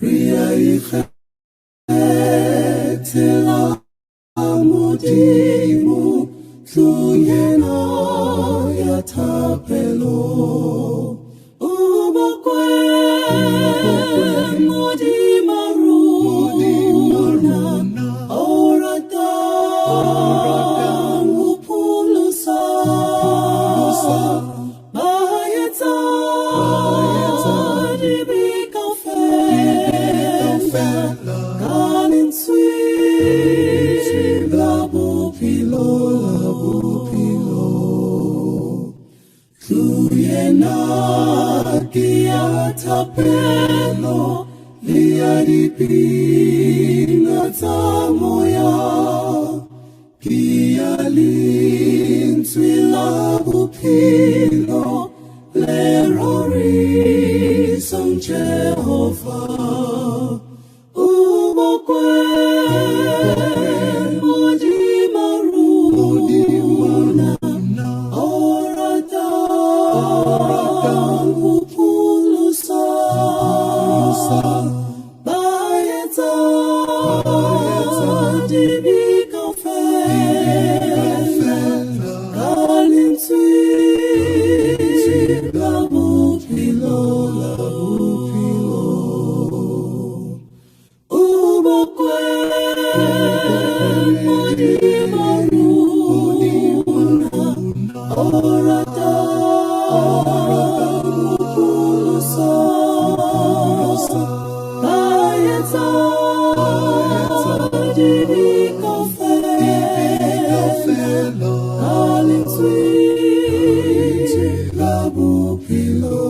Re a ikgethela Modimo tlung ena ya thapelo. O bokwe Modimo rona, o ratang ho pholosa. Ba etsang dibe kaofela ka lentswe la bophelo. Tlung ena ke ya thapelo le ya dipina tsa moya. Ke ya lentswe la bophelo le rorisang Jehova. O bokwe Modimo rona, o ratang ho pholosa. Ba etsang dibe kaofela ka lentswe la bophelo. O bokwe Modimo rona, o ratang ho pholosa. Ba etsang dibe kaofela ka lentswe la bophelo.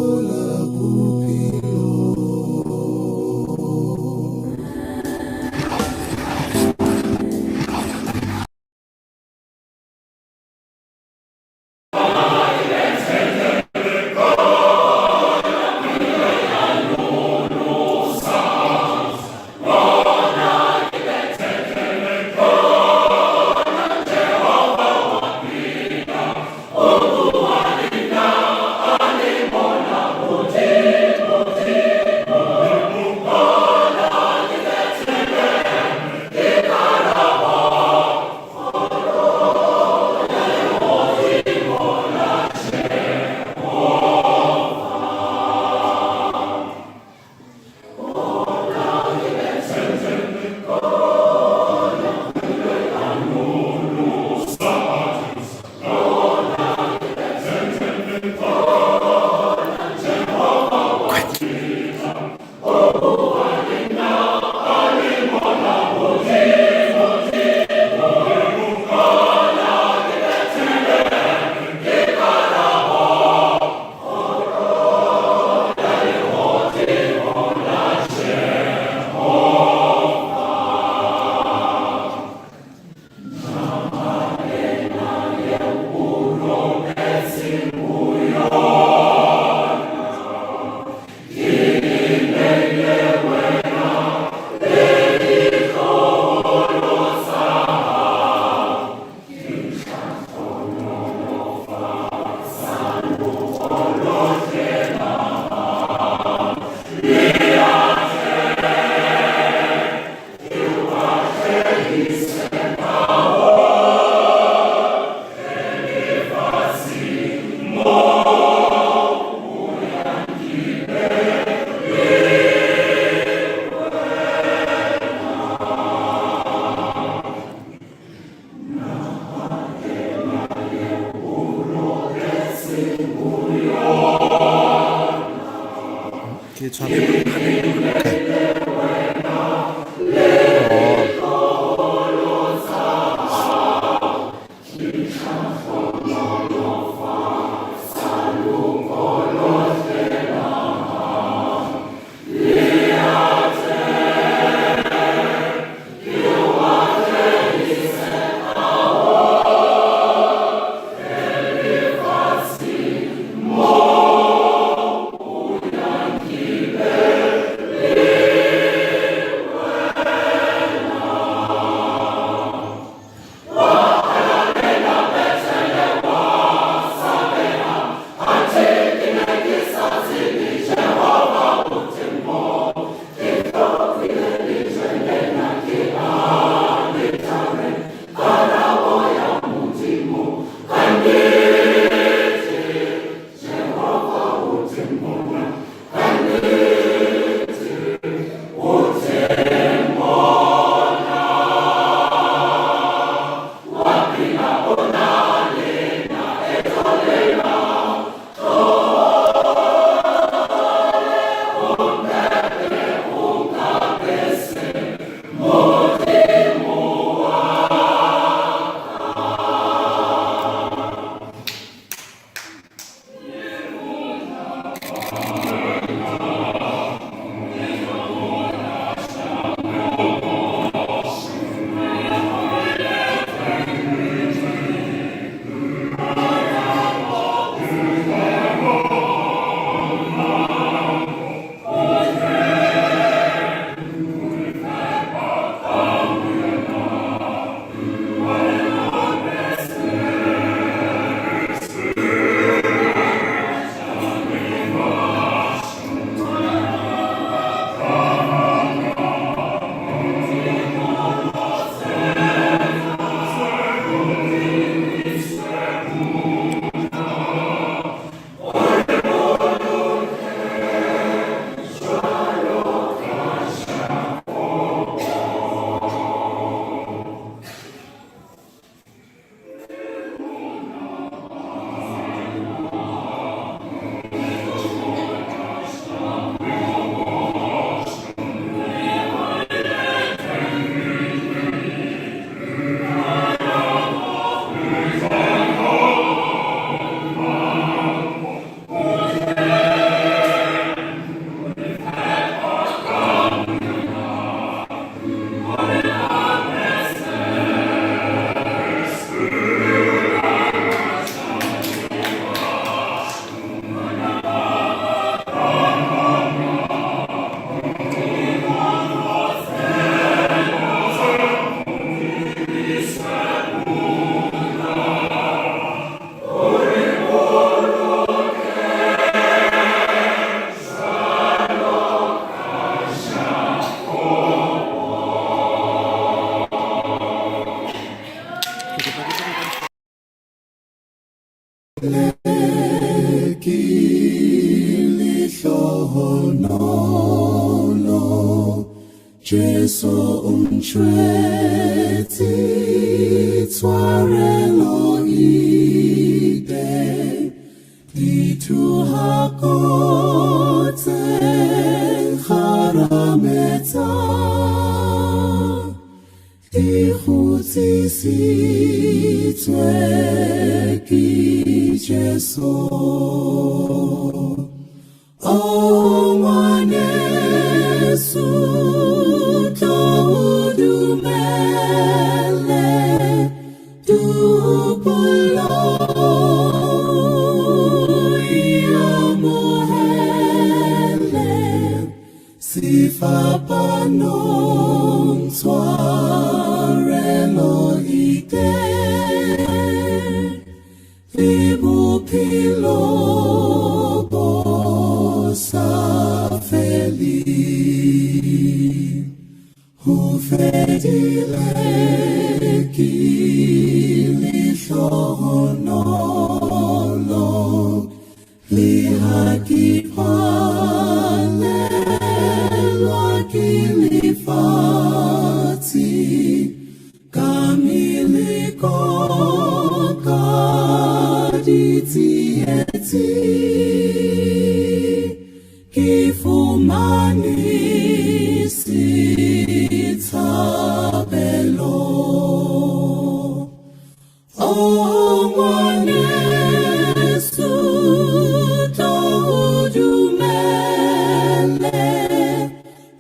Ke tshware. Fedile ke lehlohonolo, Jesu o ntjwetse tshwarelo e teng, dithohako tse kgarametsang di kgutsisitswe ke Jesu. O ngwaneso, tlo o dumele, topollo e amohele, sefapanong tshwarelo e teng, le bophelo bo sa feleng. Ho fedile ke lehlohonolo, le ha ke palelwa ke lefatshe, ka meleko, ka ditsietsi, ke fumane setshabelo. O ngwaneso, tlo o dumele,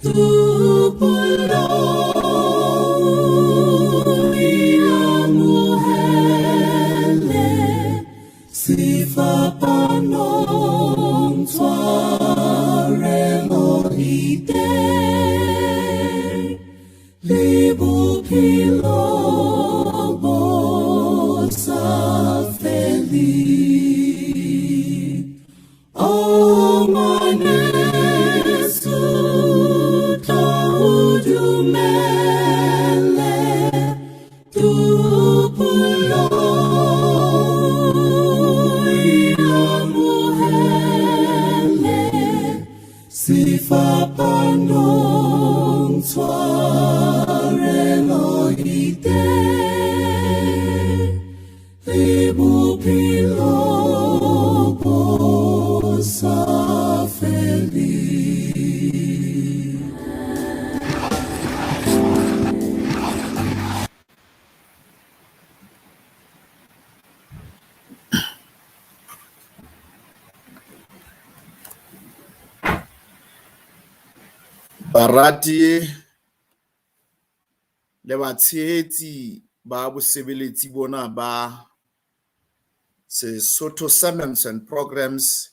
topollo e amohele, sefapanong tshwarelo e teng, le bophelo bo sa feleng. O ngwaneso, tlo o dumele, topollo e amohele, sefapanong tshwarelo e teng, le bophelo bo sa feleng. Barati le batshehetsi ba bosebeletsi bona ba Sesotho Sermons and Programs,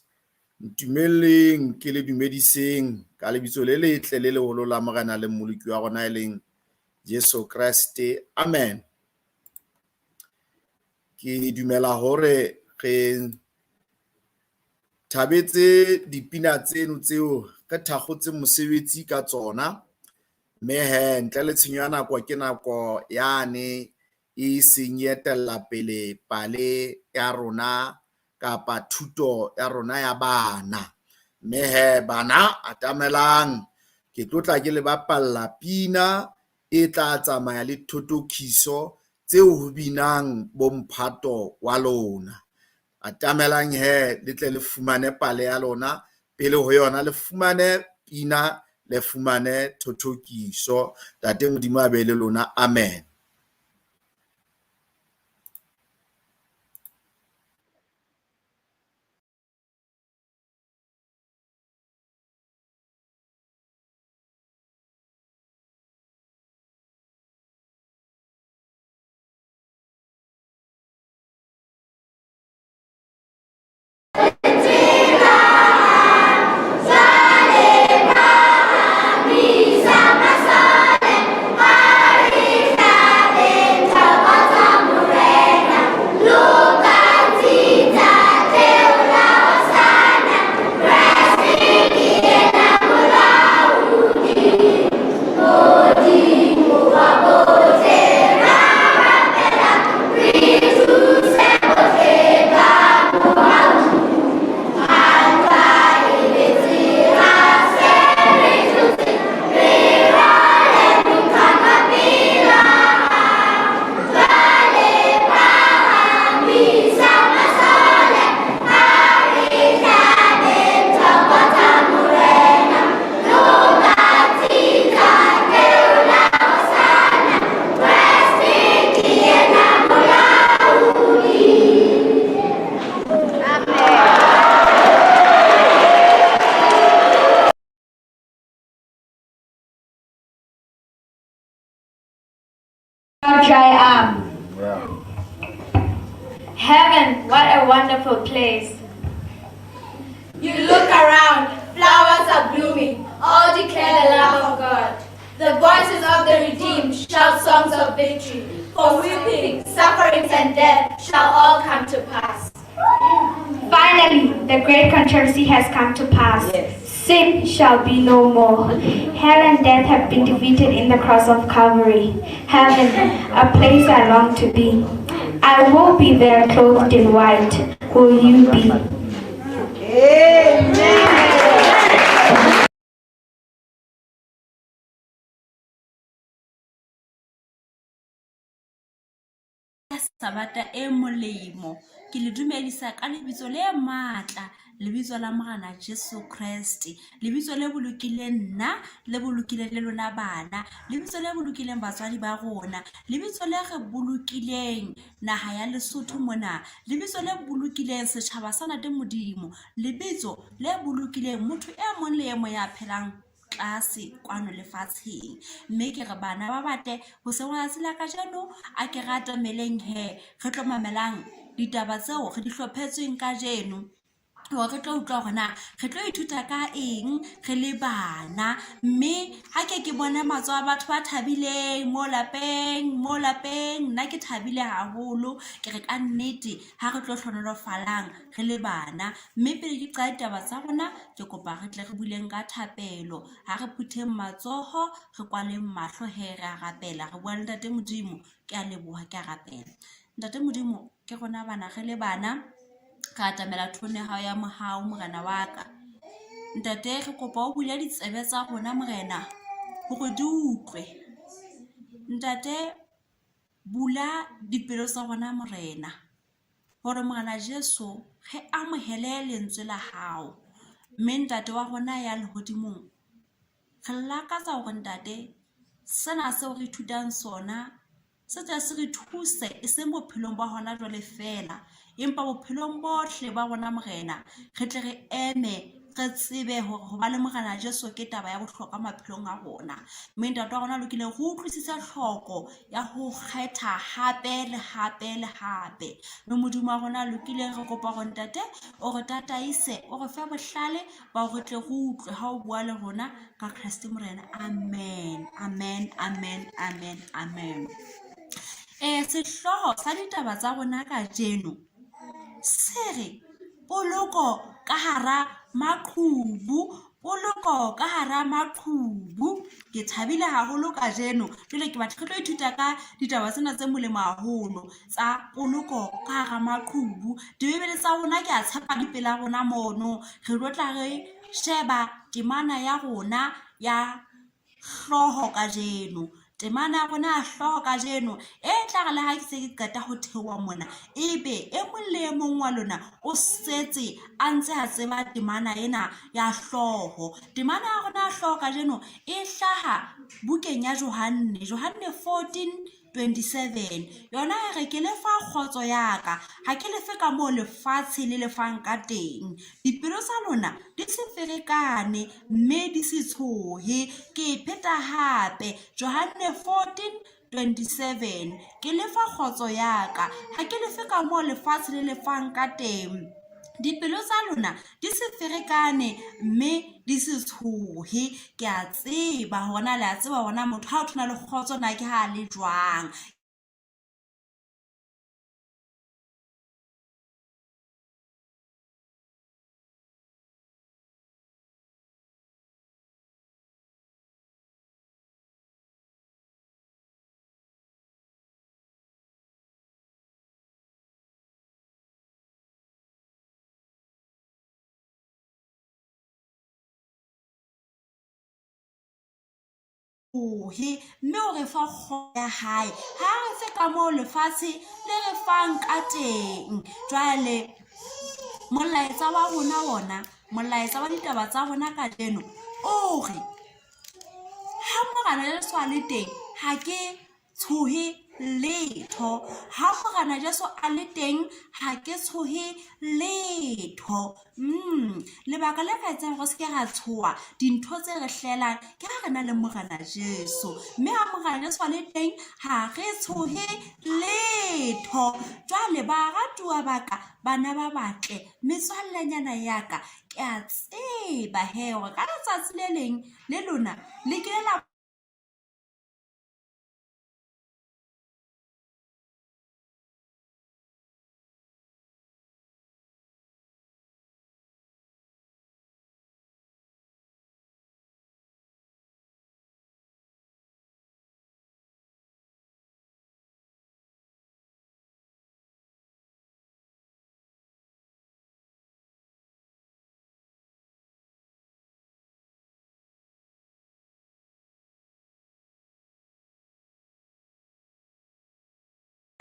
ntumelleng ke le dumediseng ka lebitso le letle le leholo la Morena le Mmoloki wa rona e leng Jesu Kreste. Amen. Ke dumela hore re thabetse dipina tseno tseo re thakgotseng mosebetsi ka tsona, mme he ntle le tshenyo ya nako ke nako yane e seng e etella pele pale ya rona kapa thuto ya rona ya bana. Mme he bana atamelang, ke tlo tla ke le bapalla pina e tla tsamaya le thothokiso tseo ho binang bo mphato wa lona. Atamelang he le tle le fumane pale ya lona, pele ho yona le fumane pina, le fumane thothokiso. Ntate Modimo a be le lona. Amen. Jwale phahamisa masole, ha re Heaven, what a wonderful place. You look around, flowers are blooming, all declare the love of God. The voices of the redeemed shout songs of victory, for weeping, sufferings, and death shall all come to pass. Finally, the great controversy has come to pass. Sin shall be no more. Hell and death have been defeated in the cross of Calvary. Heaven, a place I long to be. I will be there clothed in white. Will you be? Sabata e molemo. Ke le dumedisa ka lebitso le matla, lebitso la Morena Jesu Kreste, lebitso le bolokileng nna, le bolokileng le lona bana, lebitso le bolokileng batswadi ba rona, lebitso le re bolokileng naha ya Lesotho mona, lebitso le bolokileng setjhaba sa Ntate Modimo, lebitso le bolokileng motho e mong le e mong ya phelang tlase kwano lefatsheng. Mme ke re bana ba batle hoseng wa tsatsi la kajeno, a ke re atameleng he, re tlo mamelang ditaba tseo re di hlophetsweng kajeno, hore re tlo utlwa hore na re tlo ithuta ka eng re le bana. Mme ha ke ke bone matsoho a batho ba thabileng mo lapeng, mo lapeng, nna ke thabile haholo. Ke re ka nnete ha re tlo hlohonolofalang re le bana. Mme pele ke qala ditaba tsa rona, ke kopa re tle re buleng ka thapelo. Ha re phutheng matsoho, re kwaleng mahlo he, re a rapela, re bua le Ntate Modimo. Ke a leboha, ke a rapela. Ntate Modimo, ke rona bana re le bana, re atamela thone ya hao ya mohau, Morena wa ka. Ntate, re kopa o bule ditsebe tsa rona, Morena, hore di utlwe. Ntate, bula dipelo tsa rona, Morena, hore Morena Jesu re amohele lentswe la hao. Mme Ntate wa rona ya lehodimong, re lakatsa hore Ntate, sena seo re ithutang sona se tle se re thuse, e seng bophelong ba hona jwale feela, empa bophelong bohle ba rona, Morena, re tle re eme, re tsebe hore ho ba le Morena Jesu ke taba ya bohlokwa maphelong a rona. Mme Ntate wa rona a lokileng, re utlwisise tlhoko ya ho kgetha hape le hape le hape. Mme Modimo wa rona a lokileng, re kopa hore Ntate o re tataise, o re fe bohlale ba hore re tle re utlwe ha o bua le rona ka Kreste Morena. Amen, amen, amen, amen, amen. Sehlooho sa ditaba tsa rona kajeno se re poloko ka hara maqhubu, poloko ka hara maqhubu. Ke thabile haholo kajeno. Jwale ke batla re tlo ithuta ka ditaba tsena tse molemo haholo tsa poloko ka hara maqhubu. Dibebele tsa rona ke a tshepa di pela rona mono. Re tlo tla re sheba temana ya rona ya hlooho kajeno. Temana ya rona ya hlooho kajeno e tla re le ha ke se ke qeta ho theoha mona, ebe e mong le e mong wa lona o setse a ntse a tseba temana ena ya hlooho. Temana ya rona ya hlooho kajeno e hlaha bukeng ya Johanne, Johanne 14:27. Yona e re, ke le fa kgotso ya ka, ha ke le fe ka moo lefatshe le lefang ka teng. Dipelo tsa lona di se ferekane mme di se tshohe. Ke e pheta hape, Johanne 14:27. Ke le fa kgotso ya ka, ha ke le fe ka moo lefatshe le lefang ka teng. Dipelo tsa lona di se ferekane mme di se tshohe. Ke a tseba hore na le a tseba hore na motho ha o thona le kgotso na ke ha le jwang. Mme o re fa kgotso ya hae, ha re fe ka moo lefatshe le re fang ka teng. Jwale molaetsa wa rona wona, molaetsa wa ditaba tsa rona kajeno o re, ha Morena Jesu a le teng, ha ke tshohe letho. Ha Morena Jesu a le teng, ha ke tshohe letho. Lebaka le ka etsang hore se ke ra tshoha dintho tse re hlelang ke ha re na le Morena Jesu. Mme ha Morena Jesu a le teng, ha re tshohe letho. Jwale baratuwa ba ka, bana ba batle, metswallenyana ya ka, ke a tseba he hore ka letsatsi le leng le lona le kile la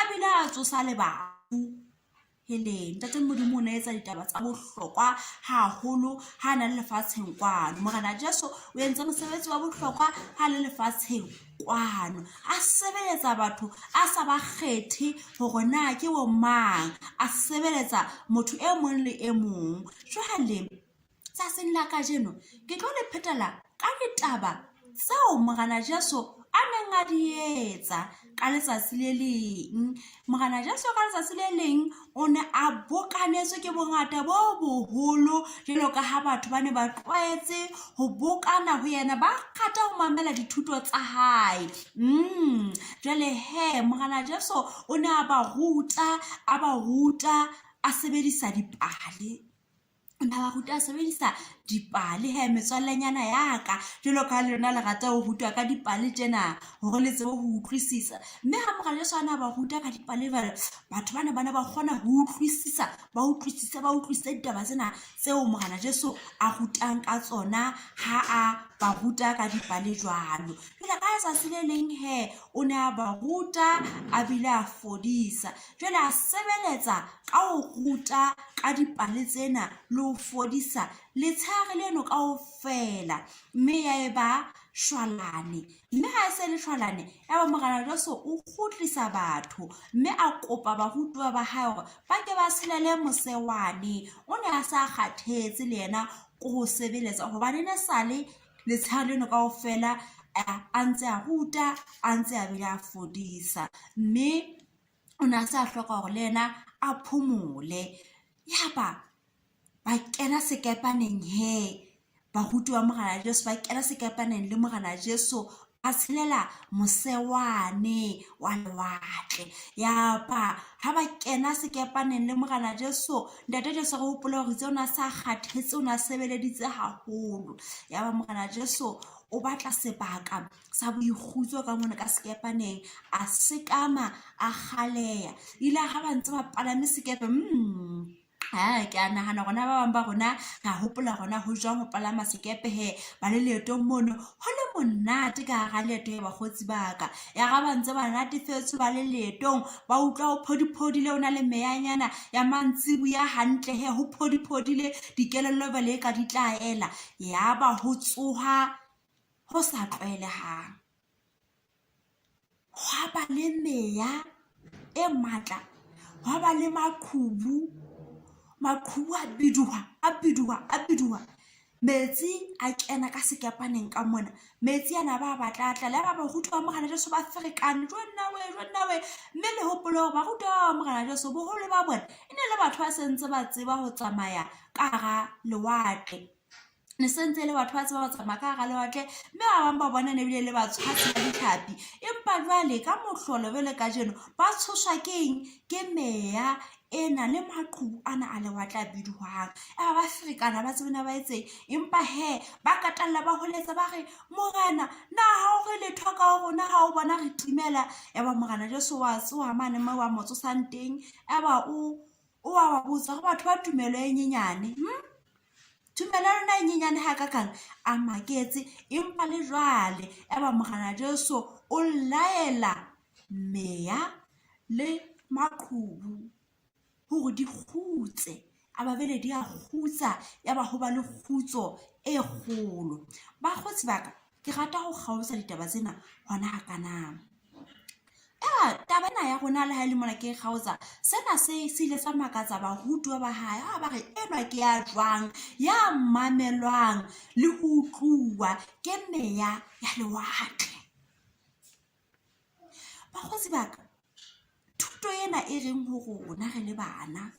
a bile a tsosa le bafu. Hele, Ntate Modimo o ne etsa ditaba tsa bohlokwa haholo ha a na le lefatsheng kwano. Morena Jesu o entse mosebetsi wa bohlokwa ha le lefatsheng kwano. A sebeletsa batho, a sa ba kgethe hore na ke bo mang. A sebeletsa motho e mong le e mong. Jwale, tsatsing la kajeno ke tlo le phetela ka ditaba tseo Morena Jesu a neng a di etsa ka letsatsi le leng. Morena Jesu ka letsatsi le leng o ne a bokanetswe ke bongata bo boholo jwalo ka ha batho ba ne ba tlwaetse ho bokana ho yena, ba rata ho mamela dithuto tsa hae. Jwale he, Morena Jesu o ne a ba ruta, a ba ruta a sebedisa dipale. O ne a ba ruta a sebedisa dipale he metswallenyana ya ka, jwalo ka ha le lona le rata ho rutwa ka dipale tjena hore le tsebe ho utlwisisa. Mme ha Morena Jesu a ne a ba ruta ka dipale jwale, batho bana ba ne ba kgona ho utlwisisa, ba utlwisise, ba utlwisise ditaba tsena tseo Morena Jesu a rutang ka tsona ha a ba ruta ka dipale jwalo. Jwale ka letsatsi le leng he, o ne a ba ruta a bile a fodisa. Jwale a sebeletsa ka ho ruta ka dipale tsena le ho fodisa letshehare leno kaofela, mme ya eba shwalane. Mme ha e se le shwalane, yaba Morena Jesu o kgutlisa batho, mme a kopa barutuwa ba hae hore ba ke ba tshelele mose wane. O ne a sa kgathetse le yena ko ho sebeletsa, hobane ne sale letshehare leno kaofela a ntse a ruta, a ntse a bile a fodisa. Mme o ne a se a hloka hore le yena a phomole. Yaba ba kena sekepaneng he, barutuwa ba Morena Jesu ba kena sekepaneng le Morena Jesu, ba tshelela mose wane wa lewatle. Yaba ha ba kena sekepaneng le Morena Jesu, Ntate Jesu re hopole hore itse o ne a sa kgathetse, o ne a sebeleditse haholo. Yaba Morena Jesu o batla sebaka sa boikgutso ka mona ka sekepaneng, a sekama a kgaleha. Ile ha ba ntse ba palame sekepe, ke a nahana rona ba bang ba rona ra hopola rona ho jwang ho palama sekepe he, ba le leetong mono, ho le monate ka hara leeto he bakgotsi ba ka. Ya ra ba ntse ba natefetswe ba le leetong, ba utlwa ho phodiphodile, ho na le meyanyana ya mantsiboya hantle he, ho phodiphodile, dikelello jwale e ka di tla ela. Yaba ho tsoha ho sa tlwaelehang. Hwa ba le meya e matla, hwa ba le maqhubu, maqhubu a biduha, a biduha, a biduha. Metsi a kena ka sekepaneng ka mona, metsi ana ba batla a tlala. Yaba barutuwa ba Morena Jesu ba ferekane, jo nna we, jo nna we. Mme le hopole hore barutuwa ba Morena Jesu boholo ba bona e ne le batho ba sentse ba tseba ho tsamaya ka hara lewatle. Ne se ntse le batho ba tseba ho tsamaya ka hara lewatle, mme ba bang ba bona ne bile le batshwasi ba ditlhapi. Empa jwale ka mohlolo jwale kajeno ba tshoswa ke eng? Ke meya ena le maqhubu ana a lewatle a biduhang. Yaba ba ferekana, ba tsebe na ba etseng. Empa he, ba katalla ba hweletsa ba re, Morena, na ha o re letho ka ho rona ha o bona re timela? Yaba Morena Jesu wa tsoha mane moo ba mo tsosang teng, yaba o wa ba botsa hore batho ba tumelo e nyenyane, Tumelo ya lona e nyenyane hakakang? A maketse, empa le jwale yaba Morena Jesu o laela meya le maqhubu hore di kgutse. A ba bele di a kgutsa, yaba ho ba le kgutso e kgolo. Bakgotsi ba ka, ke rata ho kgaotsa ditaba tsena hona hakana. Eba taba ena ya rona le ha e le mona ke e kgaotsa, sena se se ile sa makatsa barutuwa ba hae ha ba re enwa ke ya jwang, ya mamelwang le ho utluwa ke meya ya lewatle. Bakgotsi ba ka, thuto ena e reng ho rona re le bana?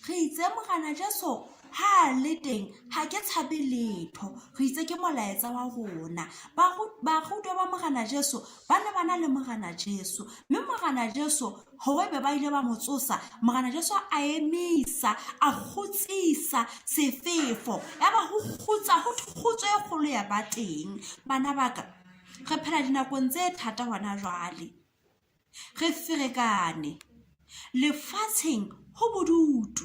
Re itse Morena Jesu ha a le teng ha ke tshabe letho. Re itse ke molaetsa wa rona. Barutwa ba Morena Jesu ba ne ba na le Morena Jesu. Mme Morena Jesu hore be ba ile ba mo tsosa, Morena Jesu a emisa, a kgutsisa sefefo. Yaba ho kgutsa, ho kgutso e kgolo ya ba teng. Bana ba ka, re phela dinakong tse thata hona jwale. Re ferekane. Lefatsheng ho bodutu.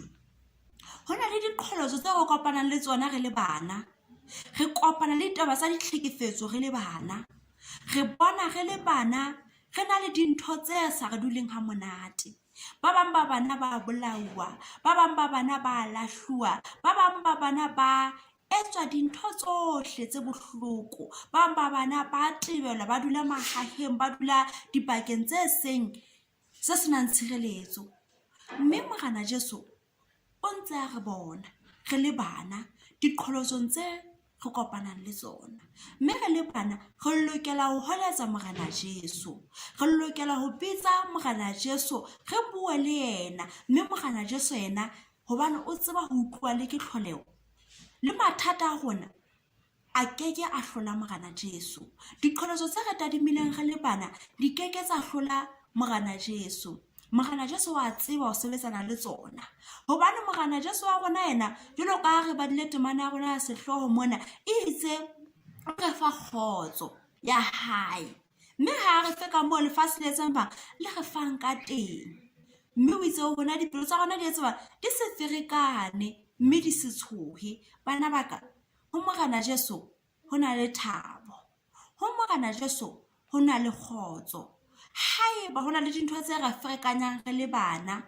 Ho na le diqholotso tseo re kopanang le tsona re le bana. Re kopana le ditaba tsa ditlhekefetso re le bana. Re bona re le bana re na le dintho tse sa re duleng ha monate. Ba bang ba bana ba bolauwa, ba bang ba bana ba lahluwa, ba bang ba bana ba etswa dintho tsohle tse bohloko. Ba bang ba bana ba tebelwa, ba dula mahaheng, ba dula dibakeng tse seng tse senang tshireletso. Mme Morena Jesu o ntse a re bona re le bana diqholotsong tse re kopanang le tsona. Mme re le bana re lokela ho hweletsa Morena Jesu. Re lokela ho bitsa Morena Jesu, re bue le yena. Mme Morena Jesu yena hobane o tseba ho utluwa le ke tlholeho, le mathata a rona a keke a hlola Morena Jesu. Diqholotso tse re tadimileng re le bana di keke tsa hlola Morena Jesu. Morena Jesu wa tseba ho sebetsana le tsona. Hobane Morena Jesu wa rona yena, jwalo ka ha re badile temana ya rona ya sehlooho mona, e itse o re fa kgotso ya hae. Mme ha a re fe ka moo lefatshe le etsang bang, le re fang ka teng. Mme o itse ho rona dipelo tsa rona di etse bang, di se ferekane mme di se tshohe. Bana ba ka, ho Morena Jesu ho na le thabo. Ho Morena Jesu ho na le kgotso. Haeba ho na le dintho tse re ferekanyang re le bana,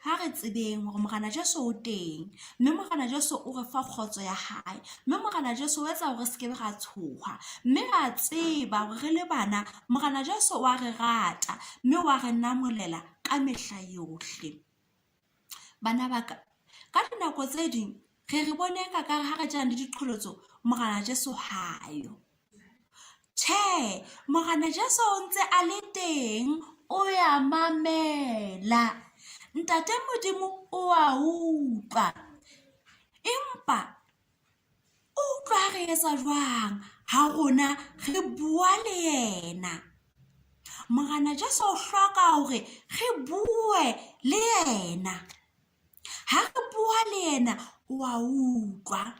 ha re tsebeng hore Morena Jesu o teng. Mme Morena Jesu o re fa kgotso ya hae. Mme Morena Jesu o etsa hore re se ke be ra tshoha. Mme re a tseba hore re le bana, Morena Jesu o a re rata mme o a re namolela ka mehla yohle. Bana ba ka, ka dinako tse ding re re bone eka ka ha re jana le diqholotso, Morena Jesu ha yo. Tjhe, Morena Jesu o ntse a le teng, o ya mamela. Ntate Modimo o a utlwa. Empa o utlwa ha re etsa jwang ha rona re bua le yena? Morena Jesu o hloka hore re bue le yena. Ha re bua le yena o a utlwa.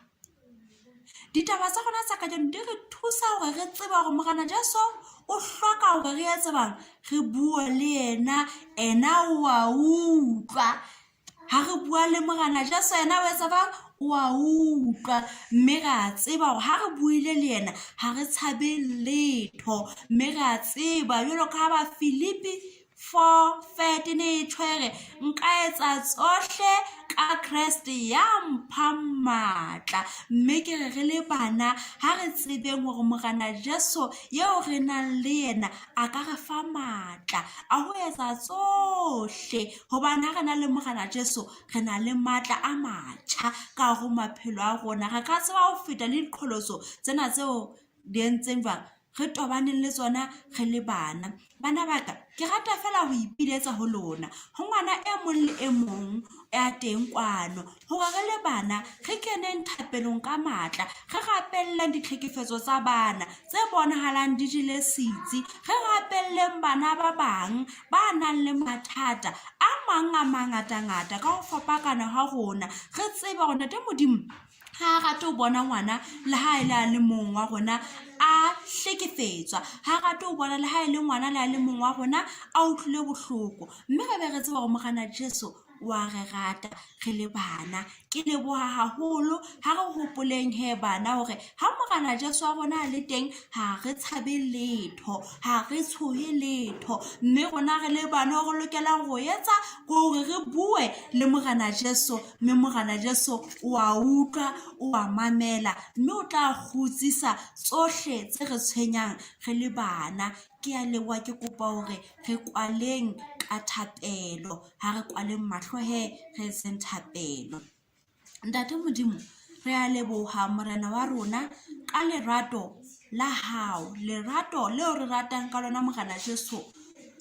Ditaba tsa rona tsa kajeno di re thusa hore re tsebe hore Morena Jesu o hloka hore re etse bang, re bue le yena, ena o a utlwa. Ha re bua le Morena Jesu yena o etsa bang, o a utlwa. Mme re a tseba hore ha re buile le yena ha re tshabe letho. Mme re a tseba jwalo ka ha ba Filipi 4:13 e tjho e re, nka etsa tsohle ka Kreste ya mphang matla. Mme ke re re le bana ha re tsebeng hore Morena Jesu eo re nang le yena a ka re fa matla a ho etsa tsohle. Hobane ha re na le Morena Jesu, re na le matla a matjha ka hare ho maphelo a rona. Re ka tseba ho feta le diqholotso tsena tseo di entseng jwang, re tobaneng le tsona re le bana. Bana ba ka, ke rata feela ho ipiletsa ho lona, ho ngwana e mong le e mong ya teng kwano, hore re le bana re keneng thapelong ka matla, re rapelleng ditlhekefetso tsa bana tse bonahalang di jele setsi, re rapelleng bana ba bang ba nang le mathata a mang a mangatangata ka ho fapakana ha rona. Re tsebe hore Ntate Modimo ha a rate ho bona ngwana le ha e le a le mong wa rona a hlekefetswa, ha a rate ho bona le ha e le ngwana le a le mong wa rona a utlwile bohloko. Mme re be re tseba hore Morena Jesu wa re rata re le bana. Ke leboha haholo. Ha re hopoleng he bana hore ha Morena Jesu wa rona a le teng, ha re tshabe letho, ha re tshohe letho. Mme rona re le bana ho re lokelang ho etsa ke hore re bue le Morena Jesu, mme Morena Jesu o a utlwa, o a mamela, mme o tla kgutsisa tsohle tse re tshwenyang re le bana. Ke a leboha, ke kopa hore re kwaleng ka thapelo. Ha re kwaleng mahlo hee, re etseng thapelo. Ntate Modimo, re a leboha Morena wa rona ka lerato la hao. Lerato leo re ratang ka lona Morena Jesu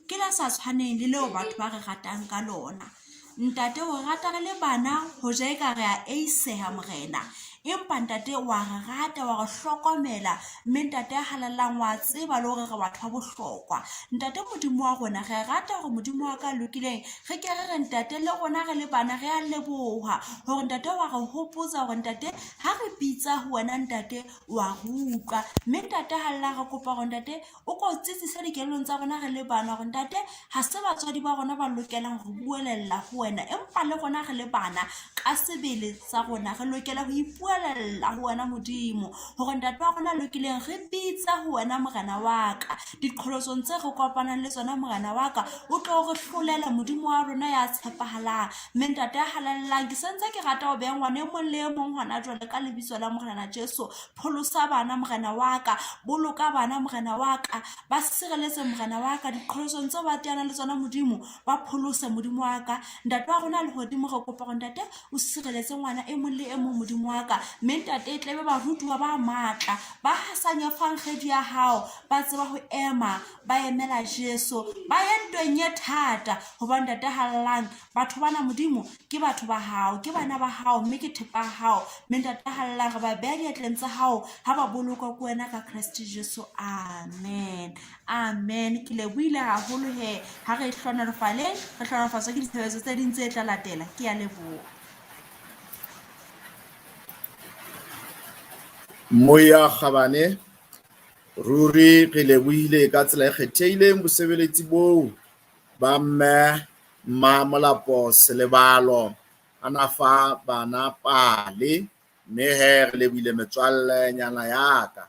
ke le sa tshwaneng le leo batho ba re ratang ka lona. Ntate o re rata re le bana hoja eka re a eiseha Morena. Empa ntate wa re rata, wa re hlokomela, mme ntate ya halalelang wa tseba le hore re batho ba bohlokwa. Ntate Modimo wa rona, re rata hore Modimo wa ka lokileng, re ke re re ntate le rona re le bana re a leboha hore ntate wa re hopotsa hore ntate ha re bitsa ho wena ntate wa re utlwa. Mme ntate halalelang re kopa hore ntate o ko tsitsise dikelellong tsa rona re le bana hore ntate ha se batswadi ba rona ba lokelang ho buelella ho wena, empa le rona re le bana ka sebele sa rona re lokela ho ipuelella ho wena Modimo, hore ntate wa rona lokileng re bitsa ho wena Morena wa ka. Diqholotsong tse re kopanang le tsona Morena wa ka, o tlo re hlolela Modimo wa rona ya tshepahalang. Mme ntate ya halalelang, ke sentse ke rata ho beha ngwana e mong le e mong hona jwale ka lebitso la Morena Jesu. Pholosa bana Morena wa ka, boloka bana Morena wa ka, ba sireletse Morena wa ka diqholotsong tseo ba teanang le tsona Modimo, ba pholose Modimo wa ka. Ntate wa rona lehodimo, re kopa hore ntate o sireletse ngwana e mong le e mong Modimo wa ka. Mme ntate e tlebe barutuwa ba matla, ba hasanya evangedi ya hao, ba tseba ho ema, ba emela Jesu, ba ye ntweng e thata, hobane ntate hallang batho bana Modimo ke batho ba hao, ke bana ba hao, mme ke thepa ya hao. Mme ntate hallang re ba beha diatleng tsa hao ha ba bolokwa ke wena ka Kreste Jesu. Amen. Amen. Ke lebohile haholo he ha re hlohonolofaleng, re hlohonolofatswe ke ditshebeletso tse ding tse tla latela. Ke a leboha. Moya Kgabane, ruri re lebohile ka tsela e kgethehileng bosebeletsi boo ba mme Mmamolapo Selebalo a na fa bana pale, mme he re lebohile metswalle nyana ya ka.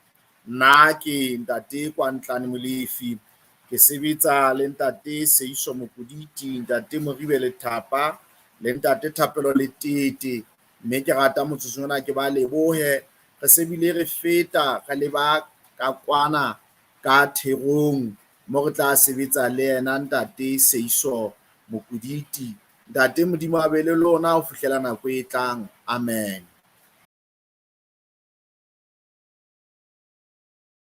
Nna ke ntate Kwantlane Molefi, ke sebetsa le ntate Seiso Mokoditi, ntate Moribe Lethapa le ntate Thapelo Letete, mme ke rata motsotsong ona ke ba lebohe. Re se bile re feta re leba ka kwana ka therong mo re tla sebetsa le yena ntate Seiso Mokoditi. Ntate Modimo a be le lona ho fihlela nako e tlang. Amen.